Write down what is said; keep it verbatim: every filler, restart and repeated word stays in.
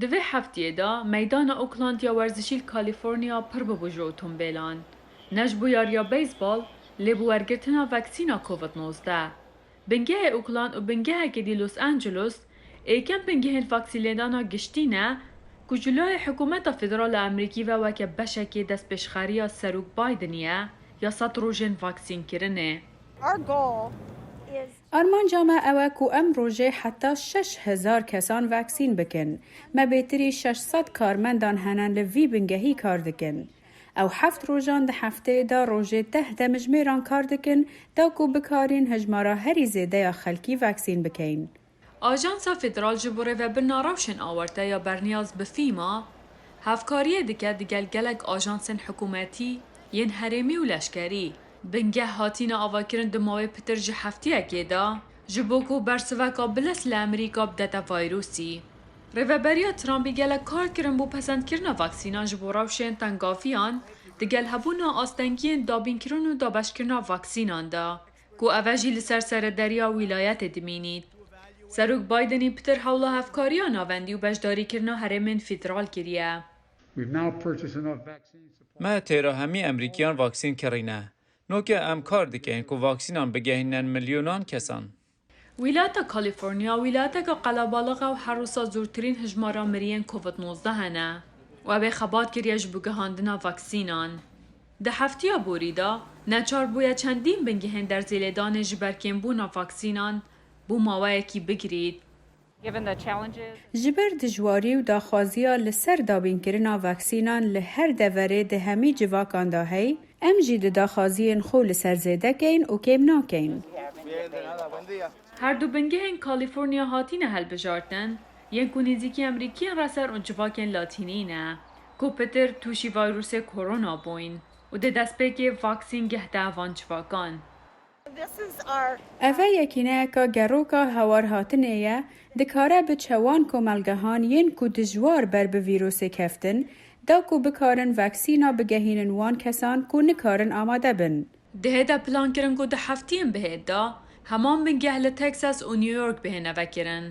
Di vê heftiyê de meydana Oakland ya werzişî li California pir bûbû ji otomobîlan. Ne ji bo yariya beyzbol, lê bi wergirtina vaksîna Covid nozdeh. Bingehê Oakland û bingehekê dî Los Angeles, êkem bingehên vaksînlêdana giştî ne, ku ji layê hikûmeta federal a Amerîkî ve weke beşekê destpêşxeriya Serok Bidenî ye, ya sed rojên vaksînkirinê. Our goal is Armanca me ew e ku em rojê heta şeş hezar kesan vaksîn bikin. Me bêtirî şeş sed karmendan hene li vî bingehî kar dikin. Ew heft rojan di hefteyê de rojê deh demjimêran kar dikin, da ku bikarîn hejmara herî zêde ya xelkî vaksîn bikeyn. Ajansa Federal ji bo rêvebirina rewşên awarte ya berniyaz bi FEMA hevkariyê dike digel gelek ajansên hikûmetî yên herêmî û leşkerî. Bingeh hatine avakirin di mawê pitir ji heftiyekê de, ji bo ku bersiveka biliz li Amerîka bidete vayrûsî. Rêveberiya Trumpî gelek kar kirin bo pesendkirina vaksînan ji bo rewşên tengaviyan, digel hebûna astengiyên dabînkirin û dabeşkirina vaksînan de, ku ev e jî li ser serederiya wîlayetê dimînît. Serok Bidenî pitir hewla hevkariya navendî û beşdarîkirina herêmên federal kiriye. We've now purchased enough vaccine supplies. Me têra hemî Emerîkiyan vaksîn kirîne. Noke em kar dikeyn ku vaksînan bigehînin milyonan kesan. Wîlayeta California wîlayeteke qelebalix e û her wisa zûrtirîn hijmara miriyên Covid nozdeh hene û ew ê xebat kiriye ji bo gihandina vaksînan. Di heftiya borî de neçar bûye çendîn bingehên derzê lêdanê ji ber kêmbûna vaksînan bo maweyekî bigirît. Given the challenges. Ji ber dijwarî û daxwaziya li ser dabînkirina vaksînan li her deverê di hemî civakan de hey, em jî di daxwaziyên xwe li ser zêde keyn û kêm nakeyn. Her du bingehên California hatine hilbijartin, yên ku nêzîkî Emerîkiyên reser û civakên Latînî ne, ku pitir tûşî vayrûsê korona bûyn û di destpêkê vaksîn gehte van civakan. This is our Ev e yekîneyeka geroka hewar hatinê ye, dikare biçe wan komelgehan yên ku dijwar ber bi vîrusê keftin, da ku bikarin vaksîna bigehînin wan kesan ku nikarin amade bin. Dihête plankirin ku di heftiyên bihêt de heman bingeh li Texas û New York bihêne vekirin.